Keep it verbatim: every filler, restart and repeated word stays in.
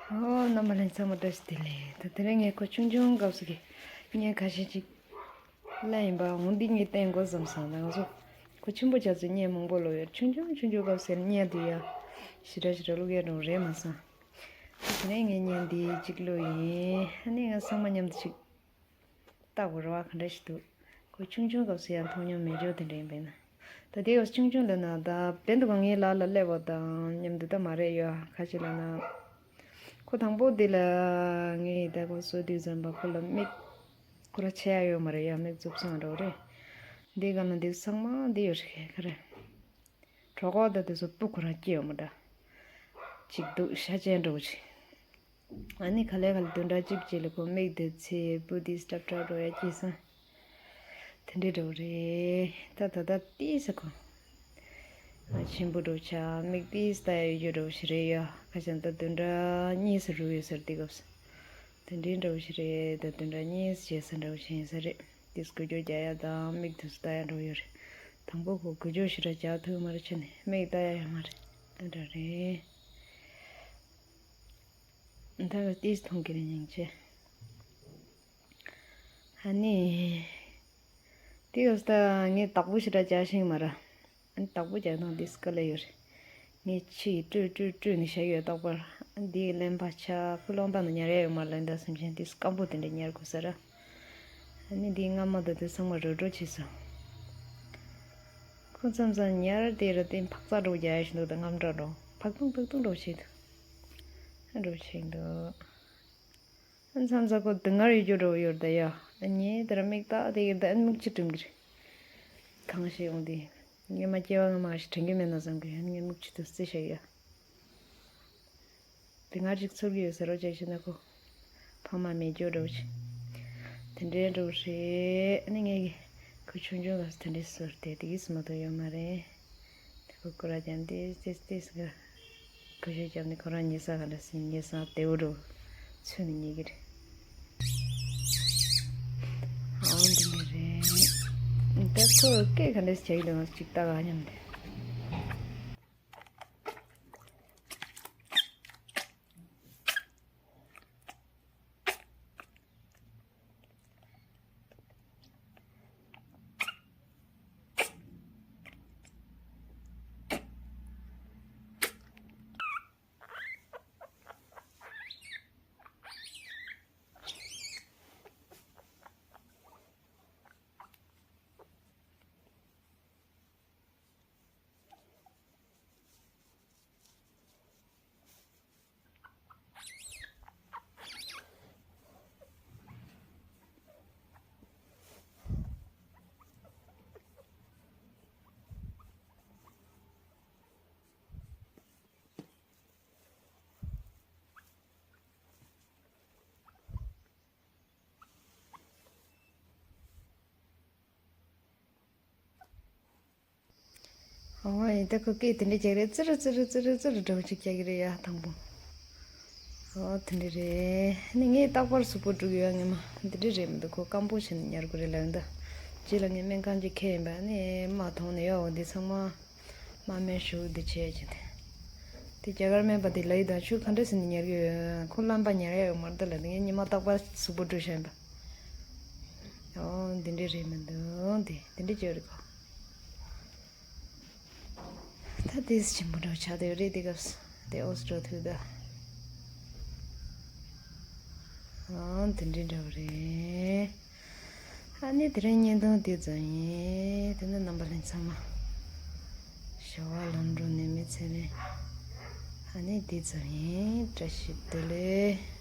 ཨོ། རྣམ་པ་ལྷན་རྒྱས་ཚང་མ་བཀྲ་ཤིས་བདེ་ལེགས། ད་དེ་རིང་ངས་ཁོ་ཆུང་ཆུང་སྐབས་སུ་གི་བརྙན་ཁ་ཤས་ཅིག་ལ་ཡིན་པ་འོང་འདི་ངས་བསྟན་དགོས་བསམ་སོང་། ད་ང་ཚོ་ཁོ་ཆེན་པོ་ཆགས་ཚུལ་བརྙན་མང་པོ་ལོ་ཡོད། ཆུང་ཆུང་ཆུང་ཆུང་སྐབས་སུ་བརྙན་དེ་ཡ་ཞེ་དྲག་ཞེ་དྲག་བླུག་ཡ་རང་རེད་མ་སོང་། ད་དེ་རིང་ངས་བརྙན་འདི་གཅིག་བླུག་ཡིན། ཨ་ནི་ང་ཚང་མ་མཉམ་དུ་ཅིག་ལྟ་དགོས་རེད་བ། ག་འདྲ་ཞིག་འདུག་ཁོ་ཆུང་ཆུང་སྐབས་སུ་ཡང་མཐོང་མྱོང་མེད་ཅོག་དེ་འདྲ་ཡིན་པས་ན། ད་དེ་སྐབས་ཆུང་ཆུང་ལབ་ན་ད་བན་དུ་གང་ངའི་ལག་ལ་སླེབས་པ་དང་མཉམ་དུ་ད་མ་རེད་ཡོད། ཁ་ཅིག་ལབ་ན་ཁོ་དང་པོ་དེ་ལ་ངས་ད་ཁོ་གསོ་དུས་ཙམ་པ་ཁོ་ལ་མིག་ཁོ་ར་ཆེ་ཡ་ཡོད་མ་རེད་ཡ། མིག་རྩུབ་སོང་འགྲོ་རེད། འདི་ག་ན་འདི་ཚང་མ་འདི་ཡོད་རེད། ག་རེ། གྲོད་ཁོག་དང་དེ་ཚོ་སྤུ་ཁོ་རང་སྐྱེས་ཡོད་མ་འདྲ། ཅིག་འདུག་ཤ་ཅན་འདྲ་བོ་ཅིག་ཨ་ནི་ག་ལེ་ག་ལེ་བདུན་ཕྲག་གཅིག་རྗེས་ལ་ཁོ་མིག་དེ་ཚེ་སྤུ་དེ་སྲབ་སྲབ་འགྲོ་ཡ་སྐྱེས་སོང་། དེ་འདྲའི་འདྲ་བོ་རེད། ད་ད་ལྟ་ཏིས་ཁོ་ཆེན་པོ་འགྲོ་ཆ་མིག་ཏིས་ལྟ་ཡ་ཡོད་རྒྱུ་འདྲ་བོ་ཞིག་རེད་ཡ། ཁ་ཅན་ད་བདུན་ཕྲག་གཉིས་སུ་རུ་ཡོད་ཟེར་དེ་སྐབས་སུ། དེ་འདྲའི་འདྲ་བོ་ཞིག་རེད། ད་བདུན་ཕྲག་གཉིས་བྱས་ས་འདྲ་བོ་ཞིག་ཡིན་ས་རེད། དེས་འགུལ་སྐྱོད་རྒྱག་ཡ་དང་མིག་དེ་ཚོ་ལྟ་ཡ་འགྲོ་ཡོད་རེད། དང་པོ་ཁོ་འགུལ་སྐྱོད་ཞེ་དྲག་རྒྱག་ཐུབ་མ་རེད། བྱས་ནས་མིག་ལྟ་ཡ་ཡོད་མ་རེད། ཨ་འདྲ་རེད། ད་ག་ཏིས་མཐོང་གི་རེད་སྙིང་རྗེ། ཨ་ནི། དེ་ག་ད་ངས་བདག་པོ་ཞེ་དྲག་རྒྱག་ཤེས་མ་རེད། ཨ་ནི་བདག་པོ་རྒྱག་སྟངས་འདི་སྐབས་ལ་ཡོད་རེད། ངས་ཕྱི་ཡི་སྤྲོས་སྤྲོས་སྤྲོས་ནས་བཞག་ཡོད། རྟག་པར་འདི་གླེན་པ་ཆགས། ཁོ་རླུང་རྟ་ནས་ཉར་ཡ་ཡོད་མ་རེད། ལན་ད་སེམས་ཅན་འདི་སྐམ་པོ་དེ་འདྲ་ཉར་དགོས་ས་ར། ཨ་ནི་འདི་རྔ་མ་དང་དེ་ཚང་མ་རོ་རོ་བྱས་སོང་། ཁོ་མཚམས་མཚམས་ཉར་དེ་ར་དེ་འཕག་འཚག་འགྲོ་རྒྱག་ཡ་ཞིག་འདུག་ད་རྔམ་སྐྲག་འགྲོ་འཕག་ཐུང་འཕག་ཐུང་འགྲོ་བྱེད་འདུག་ཨ་འགྲོ་བྱེད་འདུག་ཨ་མཚམས་མཚམས་ཁོ་སྡུག་བསྔལ་ཡོད་རྒྱུ་འདྲ་བོ་ཡོད་རེད་ད་ཡ། ཨ་ངས་དེ་ར་མིག་ལྟ་དེ་གི་ད་མིག་ཆུ་འགྲིམ་གི་རེད། གང་ཞིག་འོང་དེ། ངས་མ་སྐྱེ་བ་ངས་མ་ཞིག་དྲན་གི་མེད་ན་བསམ་གི་ཡ། ངས་མིག་ཆུ་དེ་བསྲེས་བཞག་ཡ། དེ་སྔར་ཅིག་ཚོར་གི་ཡོད་ཟེར་རོ་ཅེས་བྱས་ན་ཁོ། ཕ་མ་མེད་རྒྱུ་འདྲ་བོ་ཞིག་དེ་འདྲའི་འདྲ་བོ་རེད། ཨ་ནི་ངས་ཁོ་ཆུང་ཆུང་སྐབས་སུ་དེ་འདྲའི་ཟུར་དེ་དེ་གིས་མ་གཏོགས་ཡོད་མ་རེད། དེ་ཁོ་སྐོར་ར་རྒྱབ་ཏེ་ཏེས་ཏེས་ག་ཁོ་ཤོད་རྒྱབ་ནས་ཁོ་རང་ཉལ་ས་ག་འདྲ་སེ་ཉལ་ས་དེ་འུ་རུ་ཚུད་ནས་ཉལ་གི་རེད། ཨང་འདི་འདྲ་རེད། ད་ཁོ་སྐད་ག་འདྲ་སེ་བྱེད་ཀྱི་འདུག་ཅིག་ལྟ་ག་སྙམ་སྟེ། ཨོ་ཡིན་ད་ཁོ་སྐད་དེ་འདྲ་རྒྱག་རེད། ཙི་རུ་ཙི་རུ་ཙི་རུ་ཙི་རུ་འདྲ་བོ་ཅིག་རྒྱག་གི་རེད་ཡ་དང་པོ། ཨོ་དེ་འདྲ་རེད། ནི་ངས་རྟག་པར་གཟུགས་པོ་དཀྲུག་ཡོད། ངས་མ་འདི་འདྲ་རེད་མི་འདུག་ཁོ་སྐམ་པོ་བྱས་ནས་ཉར་དགོས་རེད་ལབ་ཡོང་ད། རྗེས་ལ་ངས་སྨན་ཁང་ཅིག་ཁྱེར་ཡིན་པ་ནི་མ་མཐོང་ནས་ཡོད། འོ་འདི་ཚང་མ་མ་སྨན་ཞུ་འདི་བྱས་བྱས་ཏེ། དེ་རྒྱ་གར་སྨན་པ་དེ་ལ་ཡི་ད་ཁྱོད་ག་འདྲ་ཟེར་ནས་ཉར་གི་ཡོད། ཁོ་རླངས་པ་ཉར་ཡ་ཡོད་མ་རེད་ད་ལབ་ནས་ངས་ཉི་མ་རྟག་པར་གཟུགས་པོ་དཀྲུག་བཞག་ཡིན་པ། ཨོ་འདི་འདྲ་རེད་མི་འདུག་འདི་འདི་འདྲ་བྱས་རེད་ཁོ། ད་དེ་ཆེན་པོ་འདྲ་བོ་ཆགས་བསྡད་ཡོད་རེད་དེ་སྐབས་སུ། དེ་ཨོ་སི་འགྲོ་ཐུབ་ད། ཨང་དེ་འདྲའི་འདྲ་བོ་རེད། ཨ་ནི་དེ་རིང་བརྙན་ཐུང་འདི་ཙམ་ཡིན། དེ་ནི་རྣམ་པ་ལྷན་ཚང་མ་ཞོགས་པ་ལམ་འགྲོ་ནས་མི་ཚེ་རིང་། ཨ་ནི་འདི་ཙམ་ཡིན། བཀྲ་ཤིས་བདེ་ལེགས།